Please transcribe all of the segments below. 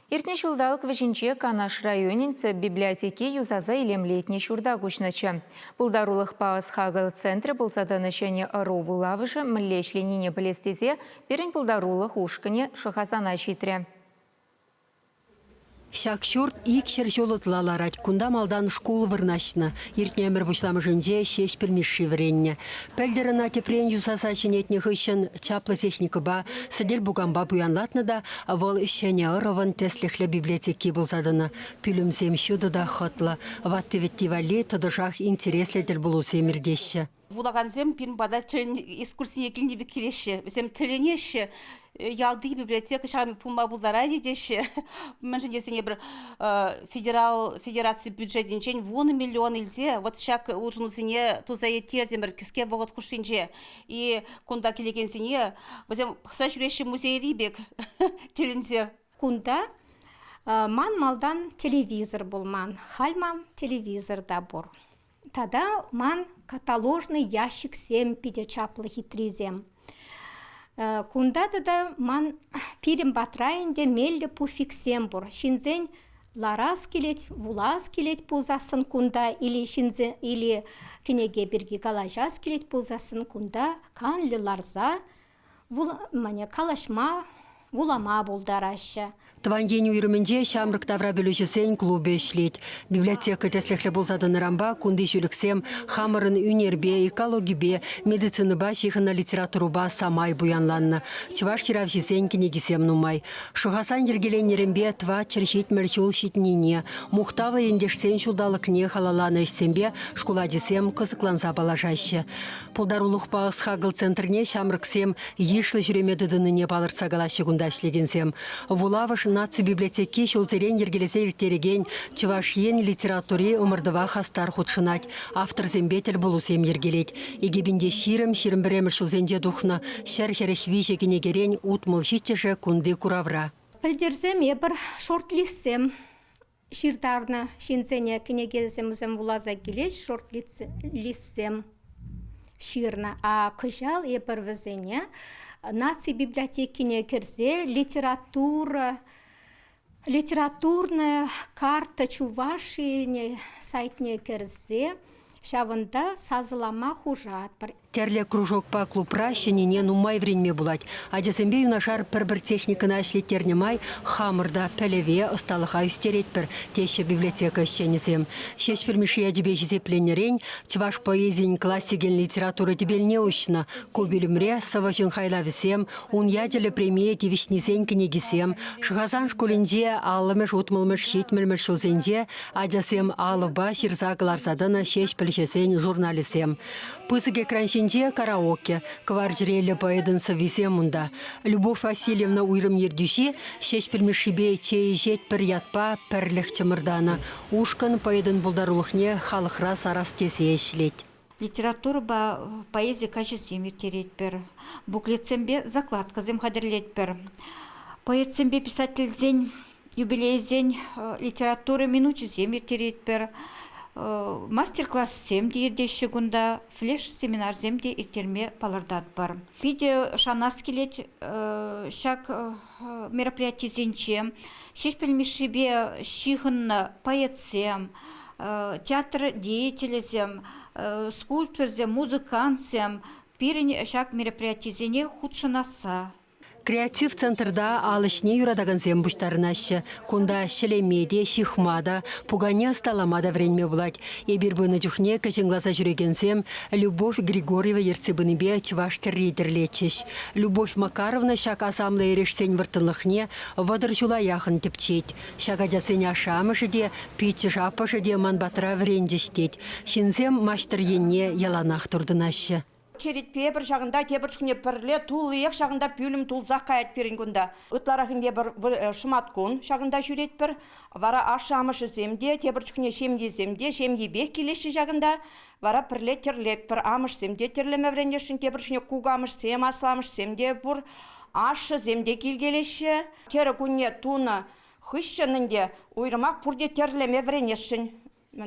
Иртнӗ ҫулталӑк вӗҫӗнче Канаш районӗн тӗп библиотеки юсаса илемлетнӗ ҫурта куҫнӑччӗ. Пултарулӑхпа ӑс-хакӑл центрӗ пулса тӑнӑ ҫӗнӗ ӑру вулавӑшӗ мӗнле ӗҫленине пӗлес тесе пирӗн пултарулӑх ушкӑнӗ Шӑхасана ҫитрӗ. Ҫак ҫурт 200 ҫул ытла ларать. Кунта малтан шкул вырнаҫнӑ. Иртнӗ ӗмӗр пуҫламӑшӗнче Ҫеҫпӗл Мишши вӗреннӗ. Пӗлтӗр ӑна тӗпрен юсаса ҫӗнетнӗ хыҫҫӑн чаплӑ техникӑпа, сӗтел-пуканпа пуянлатнӑ та вӑл ҫӗнӗ ӑрӑвӑн тӗслӗхлӗ библиотеки пулса тӑнӑ. Пӳлӗмсем ҫутӑ та хӑтлӑ. Ватти-вӗтти валли тӑтӑшах интереслӗ тӗлпулусем иртеҫҫӗ. Вулакансем пирӗн пата экскурсине килнӗ пек килеҫҫӗ. Вӗсем тӗлӗнеҫҫӗ. Ялти библиотека ҫавӑн пек пулма пултарать теҫҫӗ. Мӗншӗн тесен эпир федерал федераци бюджетӗнчен 10 миллион илсе вот ҫак улшӑнусене туса ирттертӗмӗр кӗске вӑхӑт хушшинче. И кунта килекенсене вӗсем пӑхса ҫӳреҫҫӗ музейри пек тӗлӗнсе. Кунта ман малтан телевизор пулман, халь ман телевизор та пур. Тата ман каталожный ящиксем питӗ чаплӑ хитрисем. Кунта тата ман пирӗн патра ӗнтӗ меллӗ пуфиксем пур. Ҫынсен ларас килет, вулас килет пулсассӑн кунта или ҫынсен или кӗнеке пирки калаҫас килет пулсассӑн кунта канлӗ ларса калаҫма, вулама пултараҫҫӗ. Тӑван ен уйрӑмӗнче ҫамрӑк таврапӗлӳҫӗсен клубӗ ӗҫлет. Библиотека тӗслӗхлӗ пулса тӑнӑранпа кунти ҫӳлӗксем хамӑрӑн ӳнерпе, экологипе, медицинӑпа ҫыхӑннӑ литературӑпа самай пуянланнӑ. Чӑваш ҫыравҫисен кӗнекисем нумай. Шӑхасан йӗркеленнӗренпе 470 ҫул ҫитнине, мухтавлӑ ентешсен ҫулталӑкне халалланӑ ӗҫсемпе шкул ачисем кӑсӑкланса паллашаҫҫӗ. Пултарулӑхпа ӑс-хакӑл центрне ҫамрӑксем йышлӑ ҫӳреме тытӑннине палӑртса калаҫҫӗ кунта ӗҫлекенсем. Вулавӑш наци библиотеки ҫулсерен йӗркелесе ирттерекен Чӑваш Ен литератури ӑмӑртӑва хастар хутшӑнать, авторсемпе тӗлпулусем йӗркелет. 2020 21 ҫулсенче тухнӑ 143 кӗнекерен 67-шӗ кунти куравра. Пӗлтерсем эпир шорт-листсем ҫыртарнӑ ҫынсене кӗнекесем вуласа килеҫ шорт-листсем ҫырнӑ. А кӑҫал эпир вӗсене наци библиотекине кӗрсе литература литературная карта Чувашии сайтне кӗрсе ҫавӑнта сасӑлама хушатпӑр. Тӗрлӗ кружокпа клубра ҫӗннине нумай вӗренме пулать. Ачасемпе юнашар пӗр-пӗр техникӑна ӗҫлеттернӗ май хамӑр та пӗлӗве, ӑсталӑха ӳстеретпӗр, теҫҫӗ библиотека ӗҫченӗсем. Ҫеҫпӗл Мишши ячӗпе хисепленнӗрен чӑваш поэзийӗн классикӗн литература тӗпелне уҫнӑ. Ку пӳлӗмре сӑвӑҫӑн хайлавӗсем, ун ячӗллӗ премие тивӗҫнисен кӗнекисем, Шӑхасан шкулӗнче аллӑмӗш, утмӑлмӗш, ҫитмӗлмӗш ҫулсенче ачасем алӑпа ҫырса кӑларса тӑнӑ ҫеҫпӗлҫӗсен журналӗсем. Пысӑк экран ҫинче караоке, кӑвар чӗреллӗ поэтӑн сӑввисем унта. Любовь Васильевна уйрӑм ертӳҫи Ҫеҫпӗл Мишшипе чей ӗҫетпӗр ятпа пӗрлӗх чӑмӑртанӑ. Ушкӑн поэтӑн пултарулӑхне халӑхра сарас тесе ӗҫлет. Литературӑпа поэзи каҫӗсем ирттеретпӗр, буклетсемпе закладкӑсем хатӗрлетпӗр. Поэтсемпе писательсен юбилейсен литература минучӗсем ирттеретпӗр, мастер-классем те иртеҫҫӗ кунта, флеш-семинарсем те ирттерме палӑртатпӑр. Питӗ шанас килет ҫак мероприятисенче Ҫеҫпӗл Мишшипе ҫыхӑннӑ поэтсем, театр деятелӗсем, скульпторсем, музыкантсем пирӗн ҫак мероприятисене хутшӑнасса. Креатив центрта ал ӗҫне юратакансем пуҫтарӑнаҫҫӗ. Кунта ҫӗлеме те, ҫыхма та, пукане ӑсталама та вӗренме пулать. Эпир пынӑ чухне кӗҫӗн класа ҫӳрекенсем Любовь Григорьева ертсе пынипе чӑваш тӗрри тӗрлетчӗҫ. Любовь Макаровна ҫак асамлӑ эрешсен вӑрттӑнлӑхне 30 ҫула яхӑн тӗпчет. Ҫак ачасен ашшӗ-амӑшӗ те, пиччӗш-аппӑшӗ те ман патра вӗренчӗҫ тет. Ҫынсем маҫтӑр енне яланах туртӑнаҫҫӗ. Черетпе пӗр ҫакӑнта, тепӗр чухне пӗрле туллиех ҫакӑнта пӳлӗм тулсах каять пирӗн кунта. Ытларах ӗнтӗ пӗр шӑматкун ҫакӑнта ҫӳретпӗр. Вара ашшӗ-амӑшӗсем те, тепӗр чухне ҫемйисем те ҫемйипех килеҫҫӗ ҫакӑнта. Вара пӗрле тӗрлетпӗр. Амӑшсем те тӗрлеме вӗренесшӗн, тепӗр чухне кукамӑшсем, асламӑшсем те пур. Ашшӗсем те килкелеҫҫӗ. Тӗрӗ кунне тунӑ хыҫҫӑн ӗнтӗ уйрӑмах пурте тӗрлеме вӗренесшӗн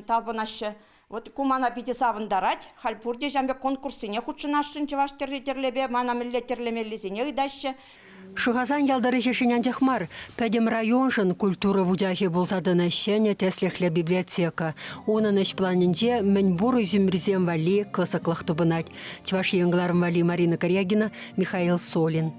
талпӑнаҫҫӗ. Вот ку мана питӗ савӑнтарать. Халь пурте ҫавӑн пек конкурссене хутшӑнасшӑн чӑваш тӗрри тӗрлепе, мана мӗнле тӗрлемеллисене ыйтаҫҫӗ. Шӑхасан ял тӑрӑхӗшӗн анчах мар, пӗтӗм районшӑн культура вучахӗ пулса тӑнӑ ҫӗнӗ тӗслӗхлӗ библиотека. Унӑн ӗҫ планӗнче мӗнпур ӳсӗмрисем валли кӑсӑклӑх тупӑнать. Чӑваш Ен кӑларӑм валли Марина Карягина, Михаил Солин.